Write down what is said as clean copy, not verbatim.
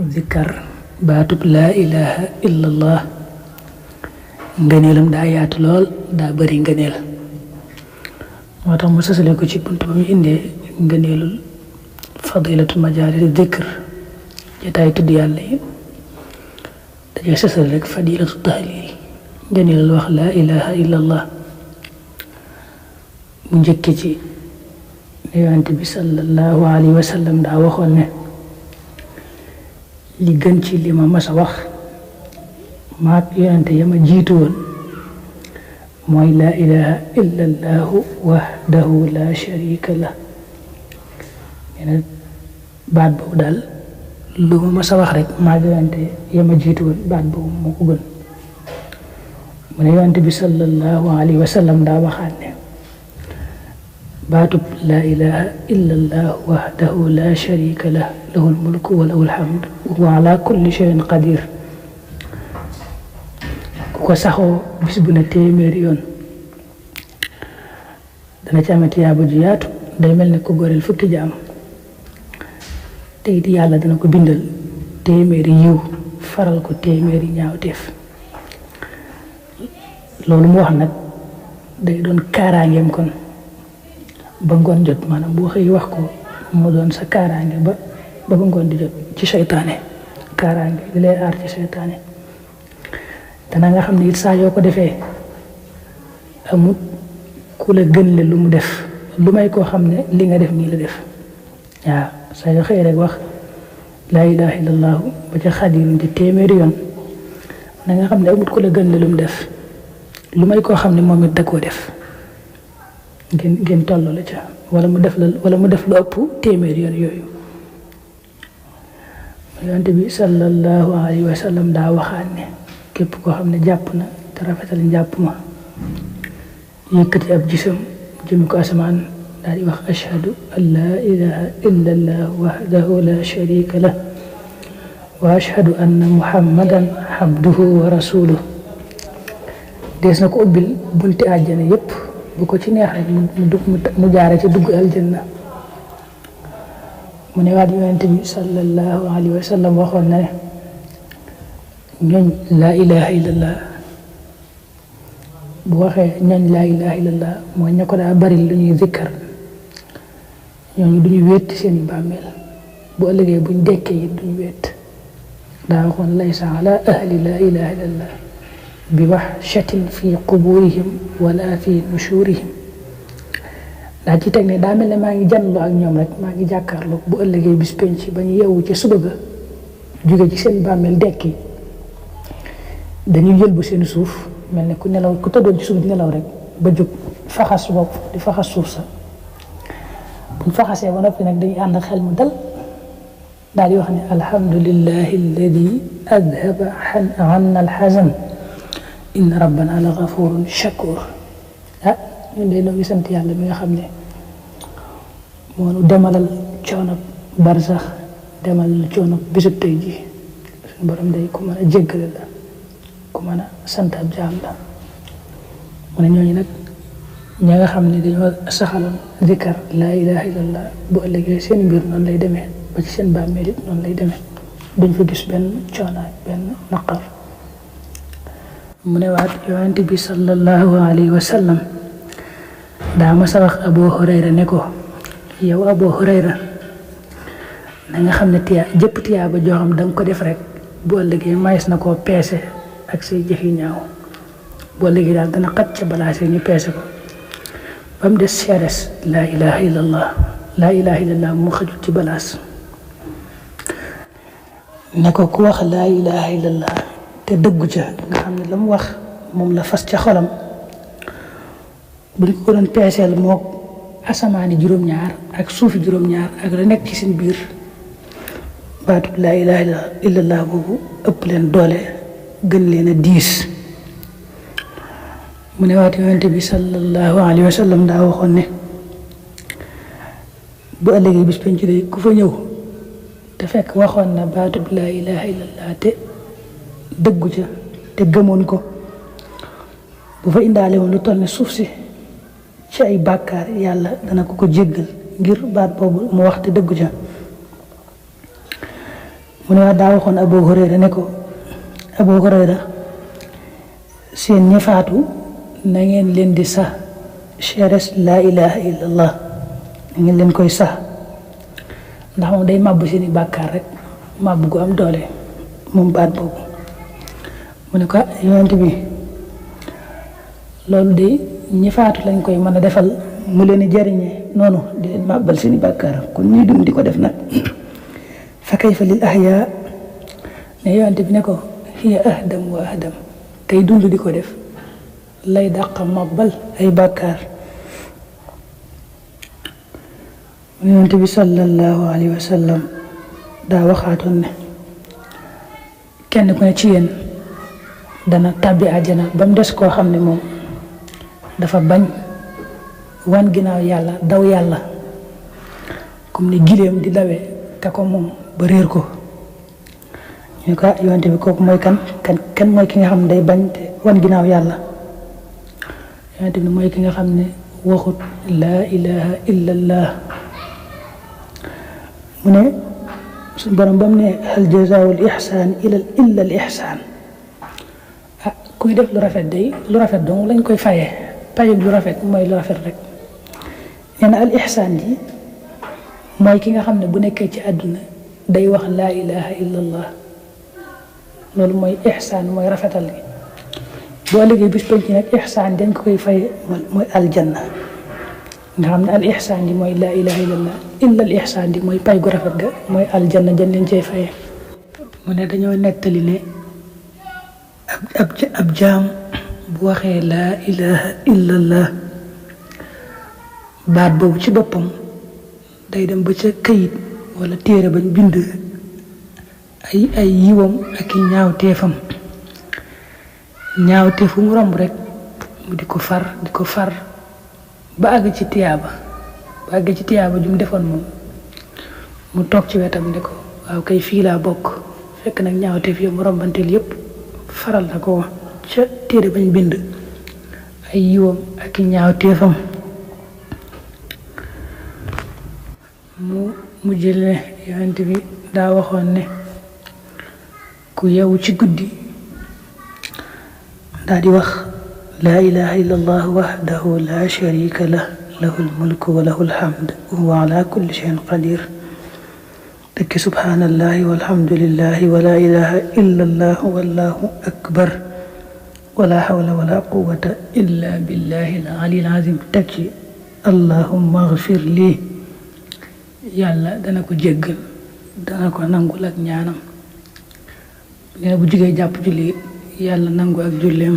zikkar baatub laa ilaha illallah ngëneelam daa yaatu lool daa bari ngëneel moo tax mu sësale ko ci bunt ba mu indee ngëneelul fadilatu majaalis zikr jotaay tudd yàlla yi dajee sësale rek fadilatu tahlil ngëneelul wax laa ilaha illallah mu njëkke ci ne yonent bi sallallahu alayhi wa sallam daa waxoon ne li gën ci li ma mas a wax maak yonente ya ma jiitu woon mooy laa ilaha illa allahu wahdahu la sharika lah nee baat boobu daal lu ma mas a wax rek maak yonente ya ma jiitu woon baat boobu moo ko gën mu ne yonente bi sallallahu alayhi wa sallam daa waxaat ne baatub laa ilaha illa allahu wahdahu la sharika lah lahul mulku wa lahul hamd wa huwa ala kulli shay'in qadir ku ko saxoo bis bu ne téeméeri yoon dana ci amee tiyaaba ju yaatu day mel ne ko góoreel fukki jaam te it yàlla dana ko bindal téeméeri yiw faral ko téeméeri ñaawteef loolu mu wax nag day doon kaaraangeem kon ba ngoon jot maanaam boo xëy wax ko mu doon sa kaaraange ba ngoon di jot ci seytaane kaaraange di lay aar ci seytaane dana nga xam ne it saa yoo ko defee amut ku la gën le lu mu def lu may koo xam ne li nga def nii la def waaw saa yoo xëy rek wax laa ilaha illallahu ba ca xadirun ci téeméeri yoon na nga xam ne amut ku la gën le lu mu def lu may koo xam ne moom it da koo def ngeen tolloo la ca wala mu def lu ëpp téeméeri yoon yooyu yonent bi sallallahu alayhi wa sallam daa waxaat ne képp koo xam ne jàpp na te rafetal njàpp ma yëkkati ab gisam jëmi ko asamaan daal di wax ashhadu an laa ilaha illa allah wahdahu la sharika lah wa ashhadu anna muhammadan abduhu wa rasuluhu dees na ko ubbil bunti àjjana yépp bu ko ci neex rek mu jaare ci dugg aljanna mu ne waat yonent bi sallallahu alayhi wa sallam waxoon na ne ñooñ laa ilaha illallah bu waxee ñooñ laa ilaha illallah mooy ña ko daa bari lu ñuy zikkar ñooñu duñu wéet seen i bàmmeel bu ëllëgee buñ dekkee it duñu wéet daa waxoon laysa ala ahli laa ilaha illallah bi wahshatin fi quburihim wala fi nushurihim daa ci teg ne daa mel ne maa ngi janloo ak ñoom rek maa ngi jàkkaarloo bu ëllëgee bis penc ba ñu yeewu ci suba ga jóge ci seen bàmmeel dekki dañuy jël bu seen suuf mel ne ku nelaw ku tëddoon ci suuf di nelaw rek ba jóg faxas bopp di faxas suuf sa buñ faxasee ba noppi nag dañuy ànd xel mu dal daal di wax ne alhamdulillahi alladi adhaba anna alxazan inna rabbana la gafurun shakur ñun de noo ngi sant yàlla mi nga xam ne moo nu demalal coono barsax demalal coono bisub tey ji suñu borom day ku mën a jéggale la ku mën a sant ab jaam la mu ne ñooñu nag ña nga xam ne dañoo saxaloon zikar laa ilaha illallah bu ëllëgee seen mbir noonu lay demee ba ci seen bàmmeel it noonu lay demee duñ fa gis benn coono benn naqar mu ne waat yonent bi sallallahu alayhi wa sallam daa ma sa wax Abu Hurayra ne ko yow Abu Hurayra na nga xam ne jëpp tiyaaba joo xam da nga ko def rek bu ëllëgee mayes na koo peese ak say jëf yu ñaaw bu ëllëgee daal dana xat ca balaase ñu peese ko ba mu des seeres laa ilaha illallah laa ilaha illallah mu xajul ci balaas ne ko ku wax laa ilaha illallah te dëggu ca nga xam ne la mu wax moom la fas ca xolam bu ñu ko doon peeseel moo asamaani juróom-ñaar ak suufi juróom-ñaar ak la nekk ci seen biir baatub laa ilaha illallah boobu ëpp leen doole gën leen a diis mu ne waat yonente bi sallallahu alayhi wa sallam daa waxoon ne bu ëllëgee bis penc de ku fa ñëw te fekk waxoon na baatub laa ilaha illallah te dëggu ca te gëmoon ko bu fa indaale woon lu toll ne suuf si ci ay bàkkaar yàlla dana ko jéggal ngir baat boobu mu wax te dëggu ca mu ne daa waxoon Abu Hurayra ne ko Abu Hurayra seen ñi faatu na ngeen leen di sax cheres laa ilaha illallah na ngeen leen koy sax ndax moom day màbb seeni bàkkaar rek màbb gu am doole moom baat boobu. mu ne ko yonent bi loolu de ñi faatu lañ koy mën a defal mu leen di jariñee noonu di leen màbbal seeni bàkkaar kon ñuy dund di ko def nag fa kayfa lil ahyaa ne yonent bi ne ko hiya ahdam wa ahdam kay dund di ko def lay dàq màbbal ay bàkkaar. yonent bi sallallahu alayhi wa sallam daa waxaatoon ne kenn ku ne ci yéen dana tàbbi àjjana ba mu des koo xam ne moom dafa bañ wan ginnaaw yàlla daw yàlla comme ni gileem di dawee te ko moom ba réer ko. ñu ko yonent bi kooku mooy kan mooy ki nga xam ne day bañ te wan ginnaaw yàlla. yonent bi mooy ki nga xam ne waxut laa ilaha illallah. mu ne suñu borom ba mu ne hal jazaa'ul ihsaan illa al ihsaan kuy def lu rafet day lu rafet dong lañ koy fayee payu lu rafet mooy lu rafet rek. nee na al ihsaan ji mooy ki nga xam ne bu nekkee ci àdduna day wax laa ilaha illallah loolu mooy ihsaan mooy rafetal gi. boo liggéey bis penc nag ihsaan dañ ko koy fay mooy aljanna nga xam ne al ihsaan ji mooy laa ilaha illallah illa al ihsaan ji mooy pay gu rafet ga mooy aljanna dañ leen cay faye. mu ne dañoo nettali ne ab jaam bu waxee laa ilaha illallah baat boobu ci boppam day dem ba ca këyit wala téere bañ bind ay yiwam ak i ñaawteefam ñaawteef fu mu romb rek mu di ko far ba àgg ci tiyaaba ju mu defoon moom mu toog ci wetam ne ko waaw kay fii laa bokk fekk nag ñaawteef yow mu rombanteel yépp faral na ko ca téere bañ bind ay yiwam ak i ñaawteefam. mu jële yonent bi daa waxoon ne ku yeewu ci guddi daa di wax laa ilaha illa allah wahdahu la sharika lah lahul mulku wa lahul hamd wa huwa ala kulli shay'in qadir tekki subhanallahi walhamdulillahi wa la ilaha illa allah wallahu akbar wa la hawla wa la quwwata illa billahi al-aliyyil azim tekki allahumma ighfir li yàlla dana ko jéggal dana ko nangul ak ñaanam nee bu jigee jàpp julli yàlla nangu ak julleem.